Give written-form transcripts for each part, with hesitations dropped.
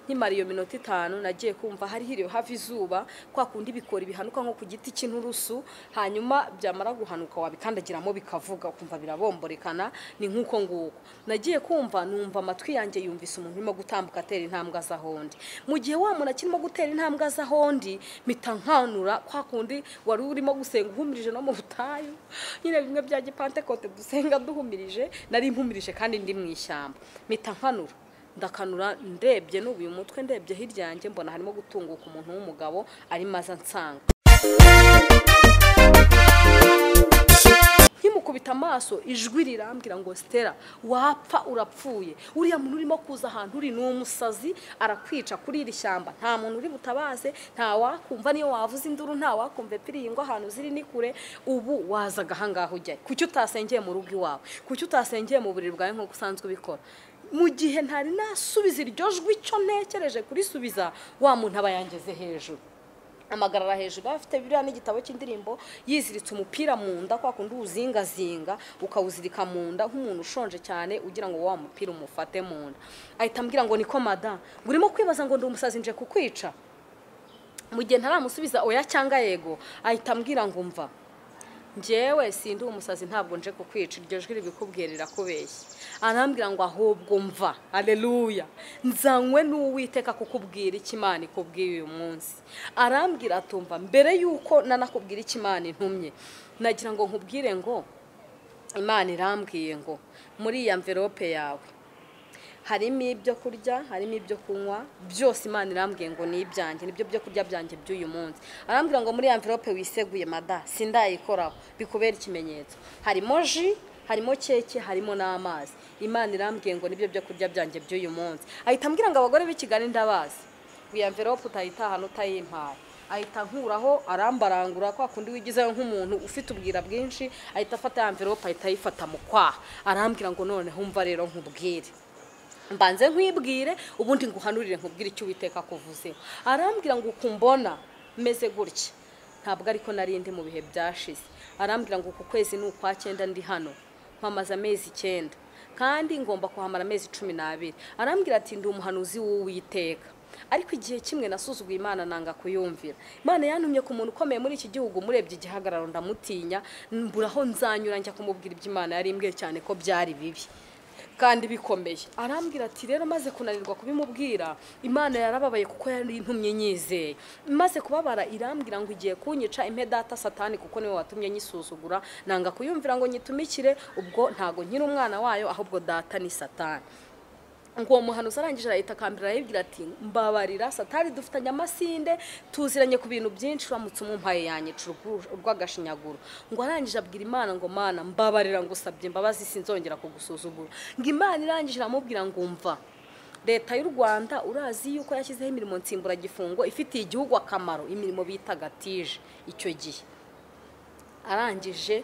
Nkimara iyo minota 5 nagiye kumva hari hiriwe hafi izuba, kwa kundi bikora ibihanuka nko ku giti cy'inturusu, hanyuma byamara guhanuka wabikandagiramo bikavuga ukumva birabomborekana, ni nkuko nguko. Nagiye kumva numva amatwi yanjye yumvise umuntu urimo gutambuka atera intambwe azahondi. Mu gihe wa muntu akirimo gutera intambwe azahondi, mpita nkanura kwa kundi wari urimo gusenga uhumirije no mu butayu, nyine bimwe bya gipantekote dusenga duhumirije, nari mpumirije kandi ndi mu ishyamba. Mpita nkanura, ndakanura ndebye n'ubu uyu mutwe, ndebye hirya yanjye mbona harimo gutunguka umuntu w'umugabo arimo aza ansanga. Nkimukubita amaso ijwi rirambwira ngo Stella wapfa urapfuye, uriya muntu urimo kuza ahantu uri ni umusazi, arakwica kuri iri shyamba, nta muntu uri butabaze, nta wakumva niyo wavuza induru, nta wakumva epfiri ngo ahantu ziri ni kure, ubu wazaga ahangaha ujya kuki utasengeye mu rugo iwawe, kuki utasengeye mu buriri bwawe nk'uko usanzwe ubikora. Mu gihe ntari nasubiza iryo jwi icyo ntekereje kurisubiza, wa muntu aba yangeze hejuru, amagarara hejuru, afite biriya n'igitabo cy'indirimbo, yiziritse umupira mu nda kwa kundi uzingazinga ukawuzirika mu nda nk'umuntu ushonje cyane ugira ngo wa mupira umufate mu nda. Ahita ambwira ngo niko mada, urimo kwibaza ngo ndi umusazi nje kukwica. Mu gihe ntaramusubiza oya cyangwa yego, ahita ambwira ngo mva njyewe sindi umusazi ntabwo nje kukwica, iryo jwi ribikubwiye rirakubeshya. Arambwira ngo ahubwo mva, haleluya, nzanywe n'Uwiteka kukubwira icyo Imana ikubwiye uyu munsi. Arambwira atumva mbere yuko nanakubwira icyo Imana intumye, nagira ngo nkubwire ngo Imana irambwiye ngo muri iyi envelope yawe harimo ibyo kurya, harimo ibyo kunywa, byose Imana irambwiye ngo ni ibyanjye, nibyo byo kurya byanjye by'uyu munsi. Arambwira ngo muri envelope wiseguye mada sindayikoraho, bikubera ikimenyetso. Harimo ji, harimo keke, harimo n'amazi. Imana irambwiye ngo nibyo byo kurya byanjye by'uyu munsi. Ahita ambwira ngo abagore b'i Kigali ndabazi, iyi envelope utayitahana utayimpaye. Ahita nkuraho arambarangura kwa kundi wigizeyo nk'umuntu ufite ubwira bwinshi, ahita afata envelope ahita ayifata mu kwaha. Arambwira ngo noneho umva rero nkubwire, mbanze nkwibwire ubundi nguhanurire nkubwire icyo Uwiteka akuvuzeho. Arambwira ngo ukumbona meze gutya ntabwo ariko nari ndi mu bihe byashize. Arambwira ngo uku kwezi ni ukwa 9 ndi hano, mpamaze amezi 9 kandi ngomba kuhamara amezi 12. Arambwira ati ndi umuhanuzi w'Uwiteka, ariko igihe kimwe nasuzuguye Imana nanga kuyumvira. Imana yantumye ku muntu ukomeye muri iki gihugu, murebye igihagararo ndamutinya, mburaho nzanyura njya kumubwira ibyo Imana yari imbwiye cyane ko byari bibi kandi bikomeye. Arambwira ati rero maze kunanirwa kubimubwira, Imana yarababaye kuko yari intumye nyizeye. Maze kubabara irambwira ngo igiye kunyica impe data Satani kuko niwe watumye nyisuzugura, nanga kuyumvira ngo nyitumikire, ubwo ntago nkiri umwana wayo ahubwo data ni Satani. Ngo uwo muhanuzi arangije arahita akambira arayibwira ati mbabarira Satani dufitanye amasinde, tuziranye ku bintu byinshi, uramutse umumpaye yanyica urw'agashinyaguro. Ngo arangije abwira Imana ngo Mana mbabarira ngusabye imbabazi sinzongera kugusuzugura. Ngo Imana irangije iramubwira ngo mva leta y'u Rwanda urazi yuko yashyizeho imirimo nsimburagifungo ifitiye igihugu akamaro, imirimo bita gatije icyo gihe. Arangije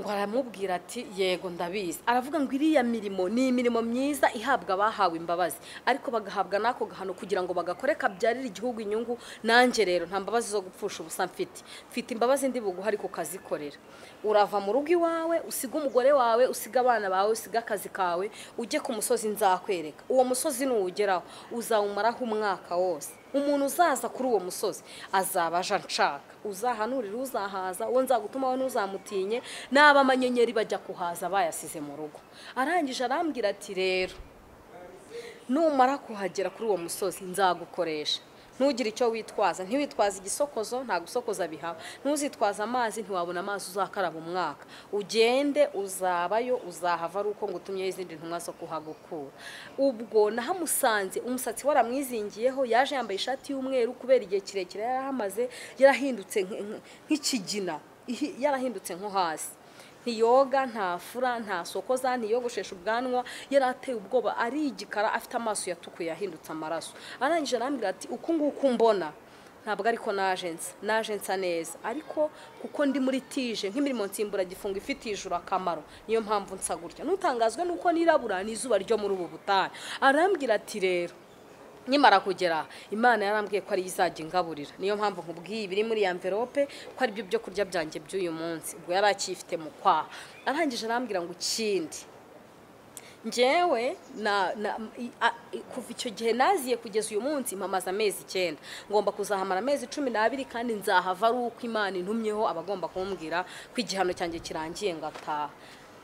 ngo aramubwira ati yego ndabizi. Aravuga ngo iriya mirimo ni imirimo myiza ihabwa abahawe imbabazi, ariko bagahabwa nako gahano kugira ngo bagakore kabyarira igihugu inyungu. Nanjye rero nta mbabazi zo gupfusha ubusa mfite, mfite imbabazi ndi buguha ariko ukazikorera. Urava mu rugo iwawe, usiga umugore wawe, usiga abana bawe, usiga akazi kawe, ujye ku musozi nzakwereka. Uwo musozi nuwugeraho uzawumaraho umwaka wose. Umuntu uzaza kuri uwo musozi azaba aje anshaka, uzahanurira uzahaza, uwo nzagutuma we ntuzamutinye, n'aba amanyenyeri bajya kuhaza bayasize mu rugo. Arangije arambwira ati rero numara kuhagera kuri uwo musozi nzagukoresha, ntugire icyo witwaza, ntiwitwaze igisokozo, nta gusokoza bihaba, ntuzitwaze amazi, ntiwabona amazi uzakaraba umwaka, ugende uzabayo uzahava ari uko ngutumyeho izindi ntumwa zo kuhagukura. Ubwo nahamusanze umusatsi waramwizingiyeho, yaje yambaye ishati y'umweru kubera igihe kirekire yarahamaze, yarahindutse nk'ikigina, yarahindutse nko hasi. Ntiyoga, ntafura, ntasokoza, ntiyogoshesha ubwanwa, yari ateye ubwoba, ari igikara, afite amaso yatukuye yahindutse amaraso. Arangije arambwira ati uku nguku mbona ntabwo ariko naje nsa neza, ariko kuko ndi muri tije nk'imirimo nsimburagifungo ifitiye ijuru akamaro, niyo mpamvu nsa gutya. Nutangazwe nuko nirabura n'izuba ryo muri ubu butayu. Arambwira ati rero Nimara kugera Imana yarambwiye ko ari izajya ingaburira, niyo mpamvu nkubwiye ibiri muri envelope ko ari byo byo kurya byanjye by'uyu munsi. Ubwo yari akifite mu kwaha. Arangije arambwira ngo ikindi Njyewe kuva icyo gihe naziye kugeza uyu munsi mpamaze amezi 9, ngomba kuzahamara amezi 12, kandi nzahava ari uko Imana intumyeho abagomba kumbwira ko igihano cyanjye kirangiye ngataha.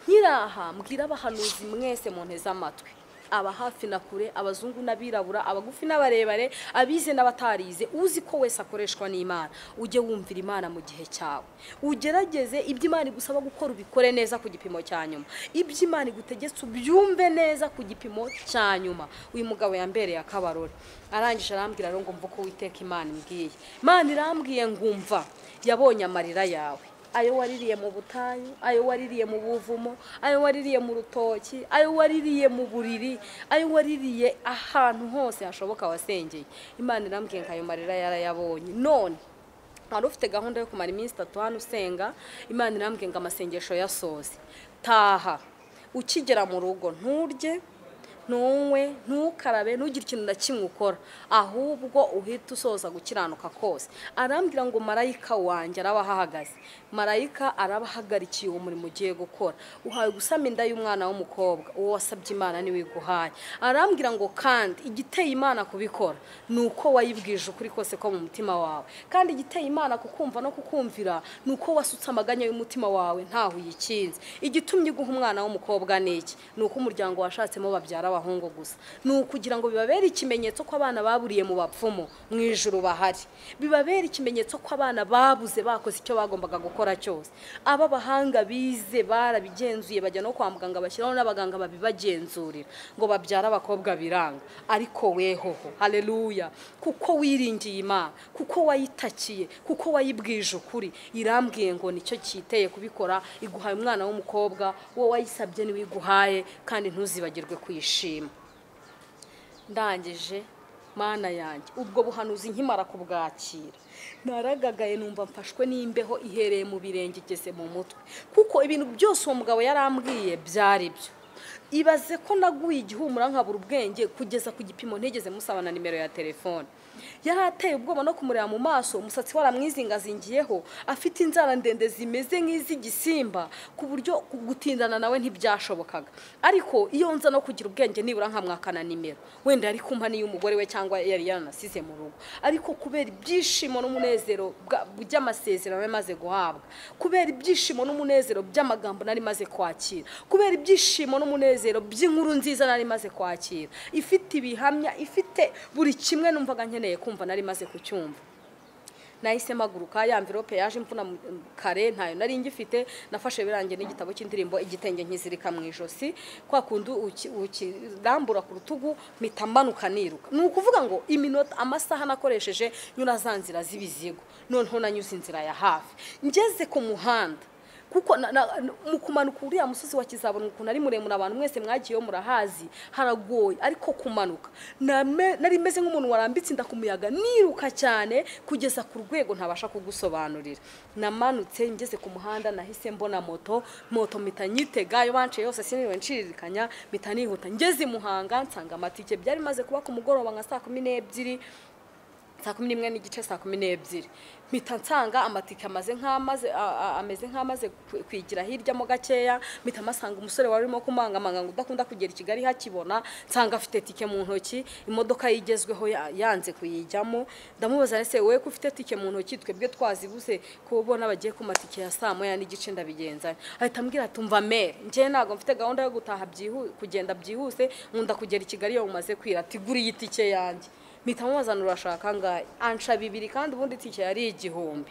Nkiraha mbwira abahanuzi mwese mu nteze amatwi, aba hafi na kure, abazungu n'abirabura, abagufi n'abarebare, abize n'abatarize, uzi ko wese akoreshwa n'Imana, ujye wumvira Imana mu gihe cyawe, ugerageze ibyo Imana igusaba gukora ubikore neza ku gipimo cya nyuma, ibyo Imana igutegetse ubyumve neza ku gipimo cya nyuma. Uyu mugabo yambereye akabarore, arangije arambwira ngo mva ko Uwiteka Imana imbwiye. Imana irambwiye ngumva yabonye amarira yawe, ayo waririye mu butayu, ayo waririye mu buvumo, ayo waririye mu rutoki, ayo waririye mu buriri, ayo waririye ahantu hose hashoboka wasengeye. Imana irambwiye ngo ayo marira yarayabonye. None wari ufite gahunda yo kumara iminsi 3 hano usenga, Imana irambwiye ngo amasengesho yasoze, taha. Ukigera mu rugo nturye, ntunywe, ntukarabe, ntugire ikintu na kimwe ukora, ahubwo uhita usoza gukiranuka kose. Arambwira ngo marayika wanjye araba ahahagaze, marayika arabahagarikiye uwo murimo ugiye gukora, uhawe gusama inda y'umwana w'umukobwa, uwo wasabye Imana niwe iguhaye. Arambwira ngo kandi igiteye Imana kubikora ni uko wayibwije ukuri kose ko mu mutima wawe, kandi igiteye Imana kukumva no kukumvira ni uko wasutse amaganya y'umutima wawe ntaho uyikinze. Igitumye iguha umwana w'umukobwa ni iki? Ni uko umuryango washatsemo babyara abahungu gusa, ni ukugira ngo bibabere ikimenyetso ko abana baburiye mu bapfumu mu ijuru bahari, bibabere ikimenyetso ko abana babuze bakoze icyo bagombaga gukora cyose. Aba bahanga bize barabigenzuye, bajya no kwa muganga bashyiraho n'abaganga babibagenzurira ngo babyara abakobwa biranga, ariko wehoho, haleluya, kuko wiringiye Imana, kuko wayitakiye, kuko wayibwije ukuri, irambwiye ngo nicyo cyiteye kubikora, iguhaye umwana w'umukobwa, wowe wayisabye niwe iguhaye, kandi ntuzibagirwe kuyishima. Ndangije Mana yanjye, ubwo buhanuzi nkimara kubwakira naragagaye, numva mfashwe n'imbeho ihereye mu birenge igeze mu mutwe, kuko ibintu byose uwo mugabo yarambwiye byari byo. Ibaze ko naguye igihumura nkabura ubwenge kugeza ku gipimo ntigeze musaba na nimero ya telefone. Yari ateye ubwoba no kumureba mu maso, umusatsi waramwizingazingiyeho, afite inzara ndende zimeze nk'iz'igisimba, ku buryo gutindana nawe ntibyashobokaga. Ariko iyo nza no kugira ubwenge nibura nkamwakana nimero, wenda yari kumpa n'iy'umugore we cyangwa yari yaranasize mu rugo. Ariko kubera ibyishimo n'umunezero by'amasezerano nari maze guhabwa, kubera ibyishimo n'umunezero by'amagambo nari maze kwakira, kubera ibyishimo n'umunezero by'inkuru nziza nari maze kwakira, ifite ibihamya, ifite buri kimwe numvaga nkeneye kumva nari maze kucyumva, nahise mpaguruka. Ya envelope yaje imvuna kare ntayo nari ngifite, nafashe birangiye n'igitabo cy'indirimbo, igitenge nkizirika mu ijosi, kwa kundi ukirambura ku rutugu, mpita manuka niruka. Ni ukuvuga ngo iminota, amasaha nakoresheje nyura za nzira z'ibizigo, noneho nanyuze inzira ya hafi ngeze ku muhanda, kuko mu kumanuka uriya musozi wa Kizabona ukuntu ari muremure, abantu mwese mwagiyeyo murahazi, haragoye, ariko kumanuka nari meze nk'umuntu warambitse inda ku muyaga, niruka cyane kugeza ku rwego ntabasha kugusobanurira. Namanutse ngeze ku muhanda, nahise mbona moto mpita nyitega, ayo banciye yose siniriwe nshirikanya, mpita nihuta ngeze i Muhanga nsanga amatike byari bimaze kuba ku mugoroba nka saa 12, saa 11:30, saa 12, mpita nsanga amatike ameze nk'amaze kwigira hirya mo gakeya. Mpita masanga umusore wari urimo kumangamanga ngo udakunda kugera i Kigali hakibona, nsanga afite tike mu ntoki, imodoka yigezweho yanze kuyijyamo. Ndamubaza ese wowe ko ufite tike mu ntoki, twebwe twazibuze kubona bagiye ku matike ya saa 1:15, ndabigenza? Ahita ambwira ati umva mere, njye ntabwo mfite gahunda yo gutaha kugenda byihuse, nkunda kugera i Kigali iyo umaze kwira, ati gura iyi tike yanjye. Mpita mubaza urashaka angahe? Anca 2, kandi ubundi tike yari 1000.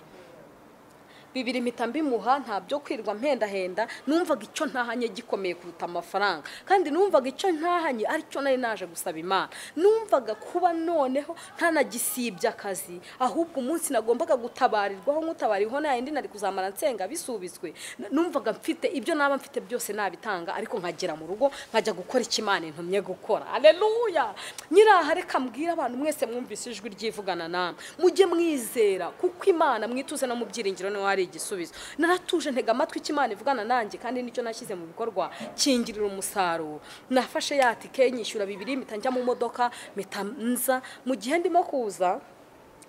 2 mpita mbimuha, nta byo kwirwa mpendahenda. Numvaga icyo ntahanye gikomeye kuruta amafaranga, kandi numvaga icyo ntahanye aricyo nari naje gusaba Imana. Numvaga kuba noneho ntanagisibye akazi, ahubwo umunsi nagombaga gutabarirwaho nkutabariho nayindi nari kuzamara nsenga bisubitswe. Numvaga mfite ibyo naba mfite byose nabitanga, ariko nkagera mu rugo nkajya gukora icyo Imana intumye gukora. Haleluya! Nyiraha reka mbwira abantu mwese mwumvise ijwi ryivugana namwe, mujye mwizera kuko Imana mwituze no mu byiringiro niho hari igisubizo. Naratuje ntega amatwi icyo Imana ivugana nanjye, kandi nicyo nashyize mu bikorwa kingirira umusaruro. Nafashe ya tike nyishyura 2, mpita njya mu modoka, mpita nza. Mu gihe ndimo kuza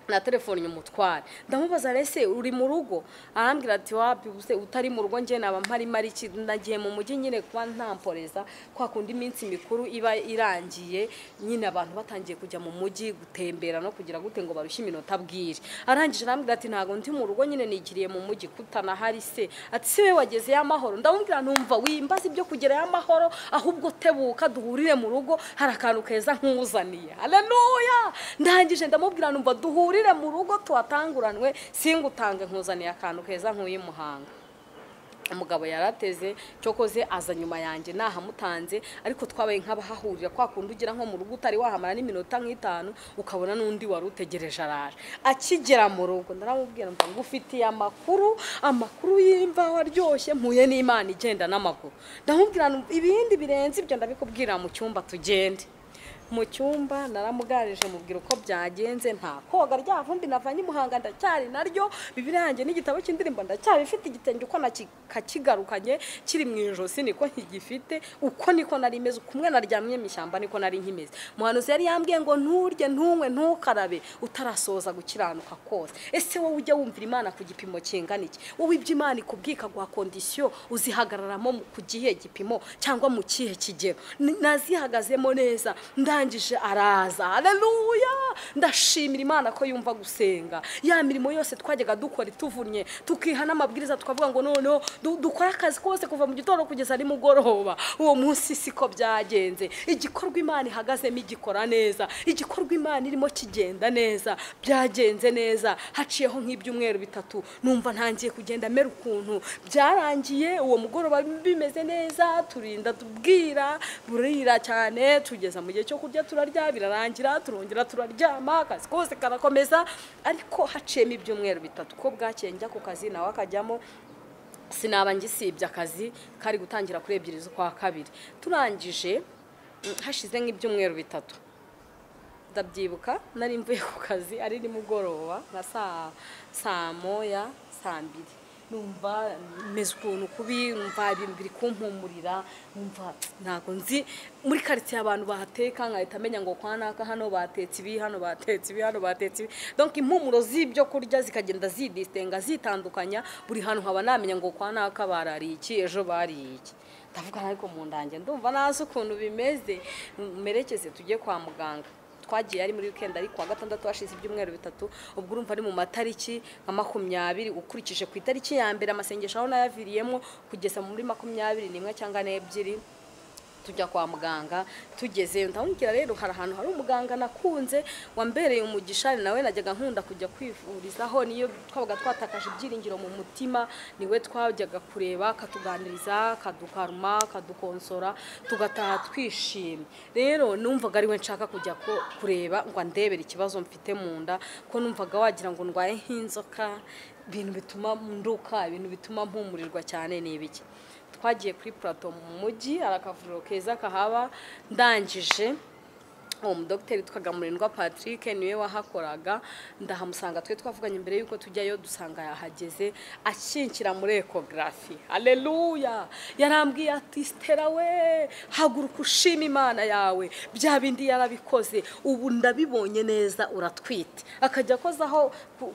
Na telefone umutware ndamubaza, "Ese uri mu rugo?" Arambwira ati, "Wapi, ubuse utari mu rugo njye naba mpari mariki? Nagiye mu mujyi nyine kuba ntamporeza kwa kundi iminsi mikuru iba irangiye nyine, abantu batangiye kujya mu mujyi gutembera no kugira gute ngo barushye iminota bwire." Arangije arambwira ati, "Ntago ndi mu rugo nyine, nigiriye mu mujyi." "Kutanahari se?" Ati, "Si we wageze y'amahoro?" Ndamubwira, "Numva wimbaza ibyo kugera y'amahoro, ahubwo tebuka duhurire mu rugo, hari akantu keza nkuzaniye." Haleluya! Ndangije ndamubwira, "Numva duhurire mu rugo tuhatanguranwe, singutange, nkuzaniye akantu keza nkuye Muhanga." Umugabo yarateze, cyokoze aza nyuma yanjye nahamutanze, ariko twabaye nk'abahahurira, kwa kundi ugira nko mu rugo utari wahamara n'iminota nk'itanu ukabona n'undi wari utegereje araje. Akigera mu rugo ndaramubwira, "Mva ngufitiye amakuru, amakuru y'imvaho aryoshye, mpuye n'Imana igenda n'amaguru." Ndamubwira, "Ibindi birenze ibyo ndabikubwira mu cyumba, tugende mu cyumba." Naramuganije, mubwira uko byagenze. Nta koga, rya vumbi navanye i Muhanga ndacyari naryo, Bibiliya yanjye n'igitabo cy'indirimbo ndacyabifite, igitenge uko nakakigarukanye kiri mu ijosi niko nkigifite, uko niko nari meze, kumwe naryamye mu ishyamba niko nari nkimeze. Muhanuzi yari yambwiye ngo nturye, ntunywe, ntukarabe utarasohoza gukiranuka kose. Ese wowe ujya wumvira Imana ku gipimo kingana iki? Wowe ibyo Imana ikubwiye ikaguha condition, uzihagararamo ku gihe gipimo cyangwa mu kihe kigero? Nazihagazemo neza. Ndangije araza. Haleluya! Ndashimira Imana ko yumva gusenga. Ya mirimo yose twajyaga dukora ituvunnye, tukiha n'amabwiriza, tukavuga ngo noneho dukore akazi kose kuva mu gitondo kugeza nimugoroba, uwo munsi siko byagenze. Igikorwa Imana ihagazemo igikora neza, igikorwa Imana irimo kigenda neza, byagenze neza. Haciyeho nk'ibyumweru 3 numva ntangiye kugenda mera ukuntu. Byarangiye uwo mugoroba bimeze neza, turinda tubwira burira cyane, tugeza mu gihe cyo kurya turarya, birarangira turongera turaryama, akazi kose karakomeza. Ariko haciyemo ibyumweru 3, ko bwakeye njya ku kazi nawe akajyamo, sinaba ngisibye akazi kari gutangira kuri 2 z'ukwa kabiri. Turangije hashize nk'ibyumweru 3, ndabyibuka nari mvuye ku kazi ari nimugoroba nka saa 1, saa 2, numva meze ukuntu kubi, numva ibintu biri kumpumurira, numva ntago nzi muri quartier abantu bahateka, nkahita menya ngo kwa naka hano batetse ibi, hano batetse ibi, hano batetse ibi. Donc impumuro z'ibyo kurya zikagenda zidistenga, zitandukanya buri hantu, nkaba namenya ngo kwa naka barariye iki, ejo bariye iki. Ndavuga, ariko mu ndange ndumva nazi ukuntu bimeze, merekeze tujye kwa muganga. Twagiye ari muri weekend, ari kuwa gatandatu, hashize ibyumweru 3. Ubwo urumva ari mu matariki nka 20, ukurikije ku itariki ya mbere amasengesho aho nayaviriyemo kugeza muri 21 cyangwa 2. Tujya kwa muganga, tugeze ndamubwira, "Rero hari ahantu hari umuganga nakunze wambereye umugisha, nawe najyaga nkunda kujya kwivurizaho, niyo twabaga twatakaje ibyiringiro mu mutima niwe twajyaga kureba, akatuganiriza, akadukaruma, akadukonsora, tugataha twishimye. Rero numvaga ari we nshaka kujya kureba ngo andebere ikibazo mfite mu nda, ko numvaga wagira ngo ndwaye nk'inzoka, ibintu bituma nduka, ibintu bituma mpumurirwa cyane ni ibiki." Twagiye kuri Plateau mu mujyi, hari akavuriro keza kahaba. Ndangije uwo mudogiteri witwaga Murindwa Patrick niwe wahakoraga, ndahamusanga. Twe twavuganye mbere yuko tujyayo, dusanga yahageze, akinkira muri échographie. Haleluya! Yarambwiye ati, "Stella we, haguruka ushima Imana yawe, bya bindi yarabikoze, ubu ndabibonye neza, uratwite." Akajya akozaho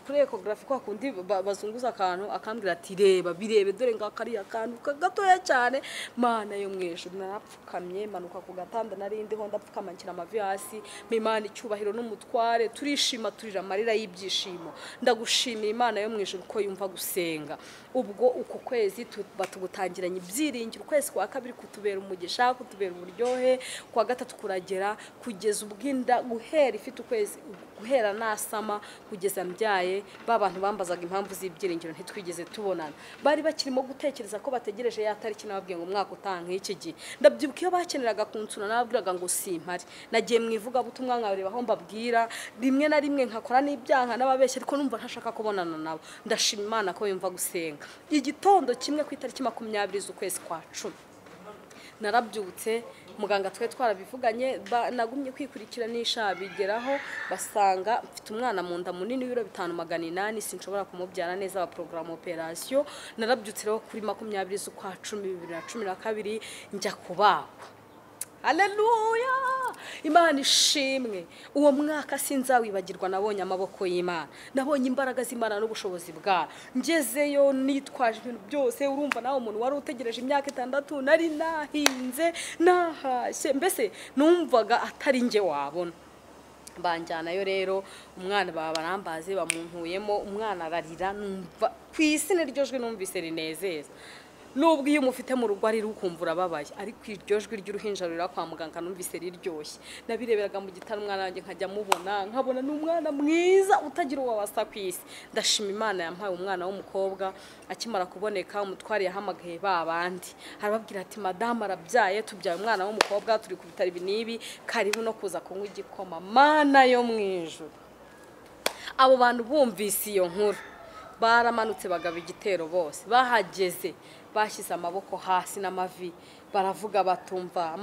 kuri échographie, kwa kundi bazunguza akantu, akambwira ati, "Reba, birebe, dore ngaka kariya kantu gatoya cyane." Mana yo mu ijuru! Narapfukamye, manuka ku gatanda nari ndiho, ndapfukama, nshyira amavi hasi, Imana icyubahiro n'umutware, turishima, turira amarira y'ibyishimo. Ndagushimira Imana yo mu ijuru ko yumva gusenga. Ubwo uko kwezi tuba tugutangiranye ibyiringiro, ukwezi kwa kabiri kutubera umugisha, kutubera uburyohe, kwa gatatu kuragera, kugeza ubwinda guhera ifite ukwezi, guhera nasama kugeza mbyaye, ba bantu bambazaga impamvu z'ibyiringiro ntitwigeze tubonana. Bari bakirimo gutekereza ko bategereje ya tariki nababwiye ngo umwaka utaha nk'iki gihe. Ndabyibuka iyo bakeneraga kunsura nababwiraga ngo simpari, nagiye mu ivugabutumwa, nkareba aho mbabwira, rimwe na rimwe nkakora n'ibyaha n'ababeshya, ariko numva ntashaka kubonana nabo. Ndashima Imana ko yumva gusenga. Igitondo kimwe ku itariki 20 z'ukwezi kwa 10 narabyutse, muganga twe twarabivuganye, nagumye kwikurikiranisha, bigeraho basanga mfite umwana mu nda munini w'ibiro 5 800, sinshobora kumubyara neza, ba programme opération. Narabyutse rero kuri 20 z'ukwa 10 2012 njya kubagwa. Haleluya! Imana ishimwe. Uwo mwaka sinzawibagirwa, nabonye amaboko y'Imana, nabonye imbaraga z'Imana n'ubushobozi bwayo. Ngezeyo nitwaje ibintu byose, urumva nawe umuntu wari utegereje imyaka 6 nari nahinze nahashye, mbese numvaga atari nge wabona. Banjyanayo rero, umwana babarambaze bamunkuyemo, umwana ararira, numva ku isi niryo jwi numvise rinezeza. Nubwo iyo umufite mu rugo arira ukumva urababaye, ariko iryo jwi ry'uruhinja rurira kwa muganga numvise riryoshye. Nabireberaga mu gitaro umwana wanjye nkajya mubona, nkabona ni umwana mwiza utagira uwo wasa ku isi. Ndashima Imana yampaye umwana w'umukobwa. Akimara kuboneka umutwari yahamagaye ba bandi, arababwira ati madamu arabyaye, tubyaye umwana w'umukobwa, turi ku bitaro ibi n'ibi, karibu no kuza kunywa igikoma. Mana yo mu ijuru, abo bantu bumvise iyo nkuru baramanutse bagaba igitero bose. Bahageze bashyize amaboko hasi n'amavi, baravuga batumva,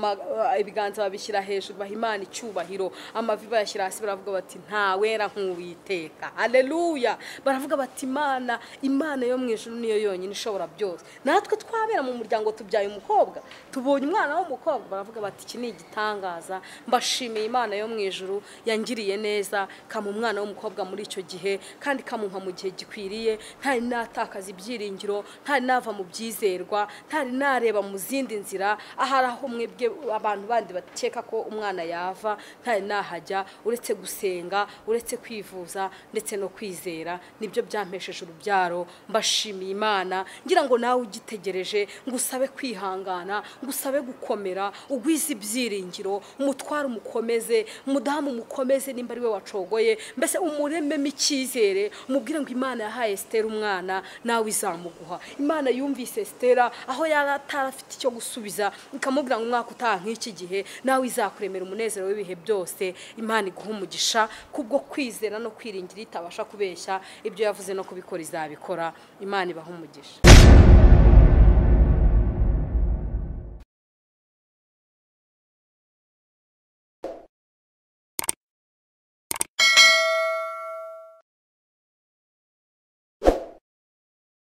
ibiganza babishyira hejuru baha Imana icyubahiro, amavi bayashyira hasi baravuga bati nta wera nk'Uwiteka. Haleluya. Baravuga bati Imana, Imana yo mu ijuru niyo yonyine ishobora byose. Natwe twabera mu muryango tubyaye umukobwa, tubonye umwana w'umukobwa. Baravuga bati iki ni igitangaza, mbashimiye Imana yo mu ijuru yangiriye neza, kama umwana w'umukobwa muri icyo gihe, kandi kamuha mu gihe gikwiriye. Ntari natakaza ibyiringiro, ntari nava mu byizerwa, ntari nareba mu zindi nzira ahari aho mwebwe abantu bandi bakeka ko umwana yava, ntari nahajya uretse gusenga, uretse kwivuza ndetse no kwizera. Nibyo byampesheje urubyaro. Mbashimiye Imana. Ngira ngo nawe ugitegereje, ngusabe kwihangana, ngusabe gukomera, ugwize ibyiringiro, umutware umukomeze, umudamu umukomeze nimba ari we wacogoye, mbese umurememo icyizere, umubwire ngo Imana yahaye Esther umwana, nawe izamuguha. Imana yumvise Esther aho yari atarafite icyo gusubiza, ikamubwira ngo umwaka utaha nk'iki gihe nawe izakuremera umunezero w'ibihe byose. Imana iguha umugisha kubwo kwizera no kwiringira itabasha kubeshya, ibyo yavuze no kubikora izabikora. Imana ibaha umugisha.